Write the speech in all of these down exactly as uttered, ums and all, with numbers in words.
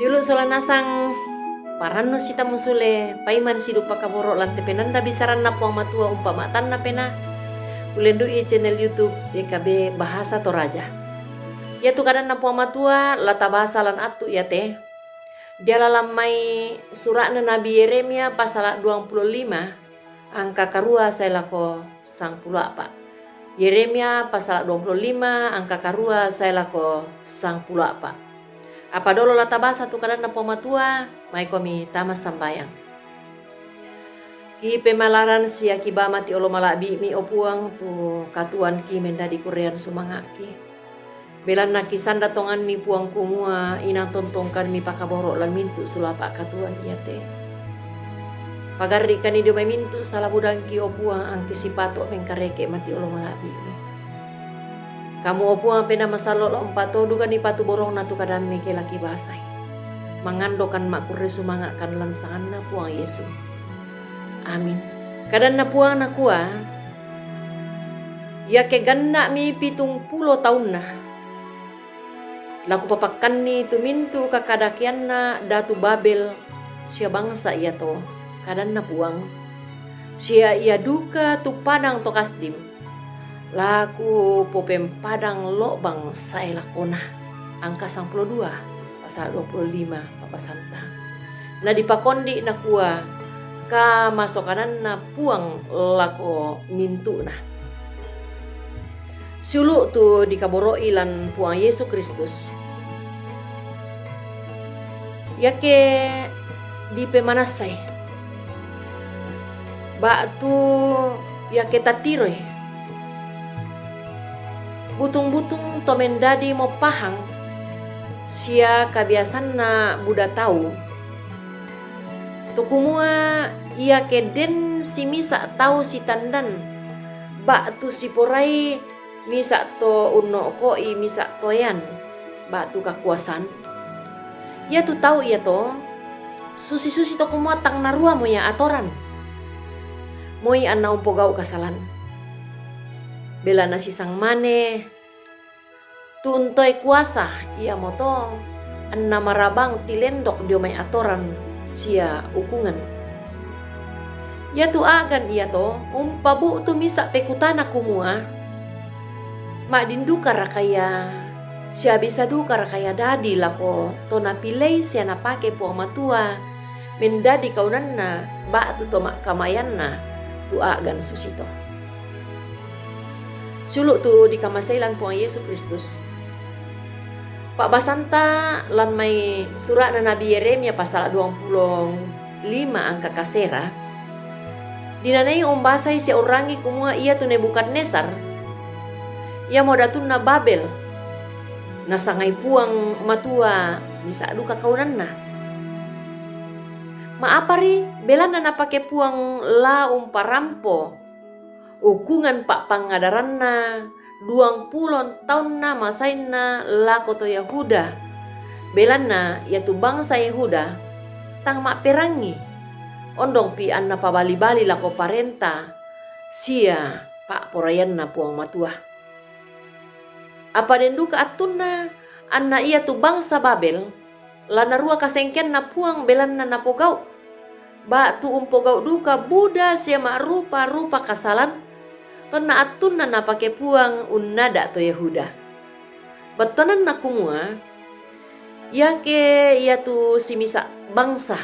Siulu' sola nasang parannu sitamu sule, paimani sidupa kaboro' lan te penanda bisaranna Puang Matua umpama'tanna penaa, ullendu'i channel YouTube Y K B Bahasa Toraja. Iatu kadanna Puang Matua la tabasa lan attu iate, diala lan mai sura'na Nabi Yeremia pasala duangpulo lima, angka karua sae lako sangpulo a'pa'. Yeremia pasala duangpulo lima angka karua sae lako sangpulo a'pa'. Apa dolo la tabasa tu kadanna Puang Matua, maikomi tama sambayang. Kipemalaran sia kibaa mati olo mala'bi'mi, o Puang, tu katuoanki mendadi kurrean sumanga'ki. Belanna kisanda tonganni, Puang, kumua inang tontongkan mipakaboro' lan mintu' sulapa' katuoan iate. Pagarri'kanni dio mai mintu' sala budangki, o Puang, angki sipato' mengkareke mati olo mala'bi'mi. Kamu, o Puang, Penaa Masallo' la umpatodukanni patu borongna tu kadammi ke la kibasai. Mangandokan ma'kurre sumanga'kan lan sanganNa Puang Yesu. Amin. Kadanna Puang nakua, Iake ganna'mi pitung pulo taunna, la kupapakkanni tu mintu' kakadakeanna datu Babel sia bangsa iato, kadanna Puang, sia ia duka tu padang to Kasdim, la kupopempadang lo'bang sae lakona. Angka sangpulo dua, pasala duangpulo lima, pa'basanta. Na dipakondi' nakua, Kamasokananna Puang lako mintu'na. Siulu' tu dikaboro'i lan Puang Yesu Kristus. Iake dipemanassai, ba'tu iake tattiroi, butung-butung to mendadi moppahang sia kabiasanna buda tau, to kumua iake den simisa' tau sitandan ba'tu siporai misa' to unno'ko'i misa' toean ba'tu kakuasaan, iatu tau iato susi-susi to kumua tang narua moi atoran, moi anna umpogau' kasalan. Belanna sisang mane tu untoe kuasa, iamoto anna marabang tilendok dio mai atoran sia ukungan. Iatu a'gan iato umpabu'tu misa' pekutana kumua, ma'din dukaraka ia, sia bisa dukaraka ia dadi lako to napilei sia napake Puang Matua mendadi kaunanna ba'tu to ma'kamayanna tu a'gan susito. Siulu' tu dikamasei lan Puang Yesu Kristus. Pa'basanta lan mai sura'na Nabi Yeremia pasala duangpulo lima angka kasera, dinanai umbasai sia urrangi kumua iatu Nebukadnesar, iamo datunna Babel, nasangai Puang Matua misa' duka kaunanna. Ma'apari? Belanna napake Puang la umparampo ukungan pa'pangadaranna duangpulo taunna masainna lako to Yahuda, belanna iatu bangsa Yahuda tang ma'perangi, ondongpi anna pabali-bali lako parenta sia pa'poraianNa Puang Matua. Apa den duka attunna anna iatu bangsa Babel la narua kasengkeanNa Puang, belanna napogau', ba'tu umpogau' duka buda sia ma'rupa-rupa kasalan, tonna attunna napake Puang unnada' to Yahuda. Battuananna kumua, iake iatu simisa' bangsa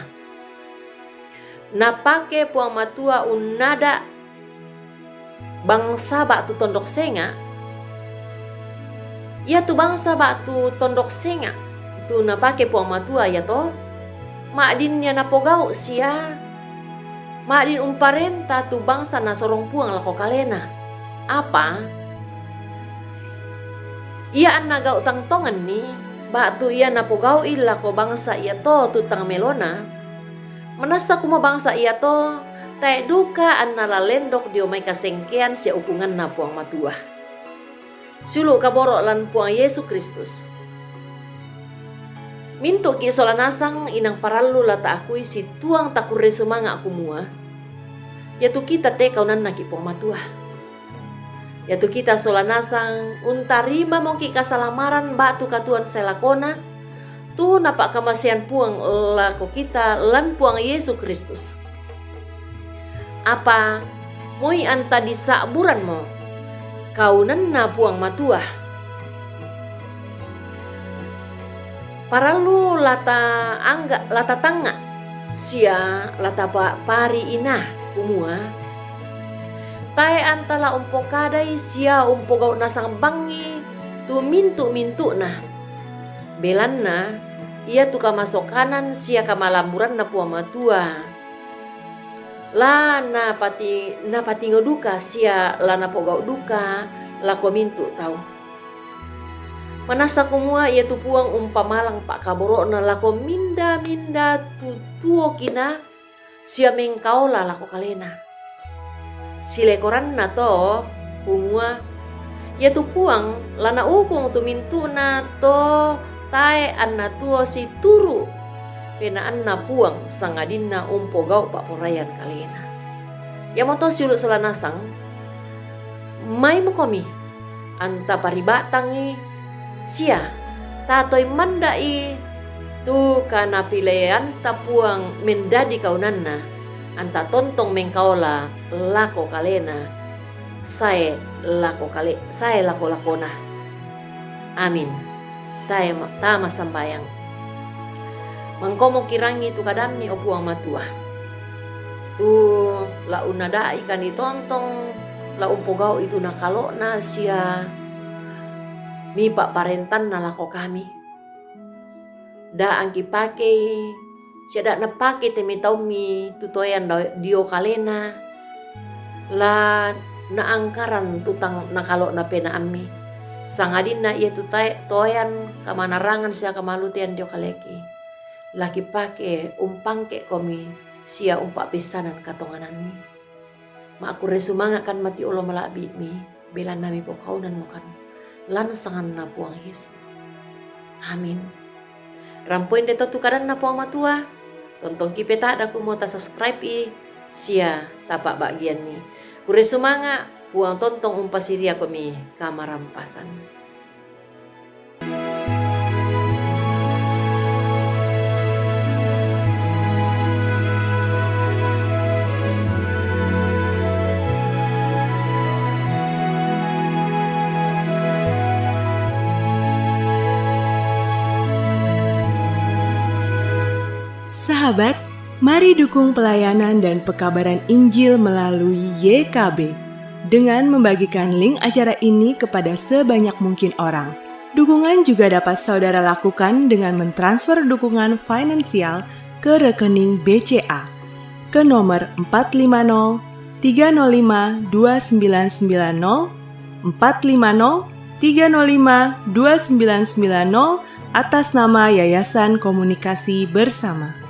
napake Puang Matua unnada' bangsa ba'tu tondok senga', iatu bangsa ba'tu tondok senga' tu napake Puang Matua iato, ma'din ia napogau' sia ma'din umparenta tu bangsa nasorong Puang lako kalena. Apa? Ia anna gau' tang tonganni, ba'tu ia napogau'i lako bangsa iato tu tang melona, manassa kumua bangsa iato tae' duka anna la lendok dio mai kasengkean sia ukunganNa Puang Matua. Siulu' kaboro' lan Puang Yesu Kristus. Mintu'ki' sola nasang inang parallu la ta'akui situang takurre sumanga' kumua, iatu kita te kaunannaki' Puang Matua. Iatu kita sola nasang untarimamoki' kasalamaran ba'tu katuoan sae lakona, tu napa'kamasean Puang lako kita lan Puang Yesu Kristus. Apa moi anta disa'buran mo, kaunanna Puang Matua. Parallu lata angga, lata tangnga, sia lata pa-, pari ina, kumua, tae anta la umpokadai sia umpogau' nasang bangngi tu mintu'-mintu'na. Belanna iatu kamasokanan sia kamalamburanna Puang Matua la napati-, napatingo duka sia la napogau' duka lako mintu' tau. Manassa kumua iatu Puang umpamalang pa'kaboro'na lako minda-minda tu tuo kina sia mengkaola lako kalena. Silekoranna to, kumua, iatu Puang la naukung tu mintu'na to tae anna tuo situru' penaanna Puang, sangadinna umpogau' pa'poraian kalena. Iamoto siulu' sola nasang, maimokomi, anta pariba'tangngi sia tatoi manda'i tu kanapileanta Puang mendadi kaunanna, anta tontong mengkaola lako kalena, sae lako kale-, sae lako-lakona. Amin. Tae ma-, tama sambayang. Mangkomo kirangi tu kadammi, o Puang Matua. Tu la unnada'i kani tontong, la umpogau'i tu nakalo'na sia mipa'parentanna lako kami. Da angki pakei, sia da napakei te mitaummi tu toean da-, dio kalena, la naangkaran tu tang nakalo'na penaammi, sangadinna iatu tae-, toean kamanarangan sia kamalutean dio kaleki. La kipake umpangke'komi sia umpa'peissanan katonganammi. Ma'kurre sumanga'kan mati olo mala'bi'mi, belanna mipokaunan mokan, lan sanganna Puang Yesu. Amin. Rampo inde to tu kadanna Puang Matua, tontong kipeta'da kumua tasubscribe-i sia tapa'ba'gianni. Kurre sumanga', Puang tontong umpasiriakomi kamarampasan. Sahabat, mari dukung pelayanan dan pekabaran Injil melalui Y K B dengan membagikan link acara ini kepada sebanyak mungkin orang. Dukungan juga dapat saudara lakukan dengan mentransfer dukungan finansial ke rekening B C A ke nomor empat lima nol tiga nol lima dua sembilan sembilan nol, empat lima nol tiga nol lima dua sembilan sembilan nol, atas nama Yayasan Komunikasi Bersama.